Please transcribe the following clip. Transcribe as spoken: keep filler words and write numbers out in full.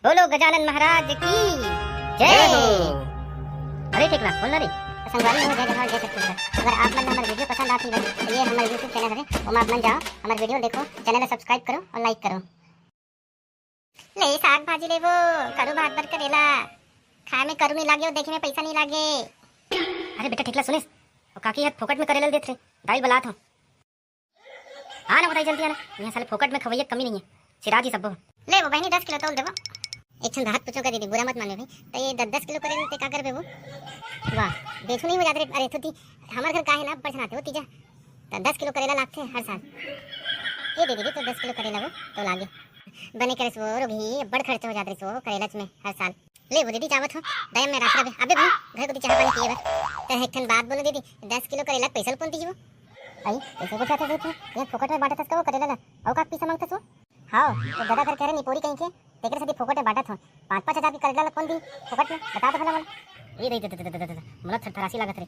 बोलो गजानन महाराज की जय। जय हो। अरे ठेकला, बोल ना रे। संगवारी हो, जय जगन्नाथ, जय छत्तीसगढ़। अगर आप मन ला हमर वीडियो पसंद आत ही, तो ये हमर YouTube चैनल हरे, ओमा आप मन जाओ, हमर वीडियो देखो, चैनल ला सब्सक्राइब करो और लाइक करो। ले साग भाजी लेबो, करू भात बर करेला। खाए में करू नहीं लागे और देखे में पैसा नहीं लागे। अरे बेटा ठेकला सुनेस, वो काकी ह फोकट में करेला देत रे, दाई बलात हो। हाँ ना बताई जल्दी आना, यहाँ साले फोकट में खवैया कमी नहीं है, सिराजी सब्बो। ले वो बहनी दस किलो तौल देबो। एक ठन बात पूछो का दीदी, बुरा मत मानो भाई, तो ये दस दस किलो करेला ते का करबे वो? वाह, बेचू नहीं हो जात रे। अरे थोती, हमारे घर का है ना, बड़ झन आथे हो तीजा, तो दस किलो करेला लागथे हर साल। ये दे दीदी, तो दस किलो करेला वो तो लागे। बने करे सो रोगही, बड़ खर्चा हो जात रही सो करेला में हर साल। ले वो दीदी जावत हो, दया में राख रहे। अबे भाई, घर को दी चाह पानी पिए बर। ते एक ठन बात बोलो दीदी, दस किलो करेला पैसा कौन दीजिए वो? आई, कैसे पूछा था वो? ये फोकट में बांटत हस का वो करेला ला? अउ का पैसा मांगत हस वो? हाँ, वो गदा घर कह रहे निपोरी कहीं के, तेकर सदी फोकट में बांटत हो। पाँच पाँच हजार की करेला ला कौन दी फोकट में? बता तो भला मोला। ये दे, दे, दे, दे, दे, दे, दे। मोला थरथरासी लागत रे।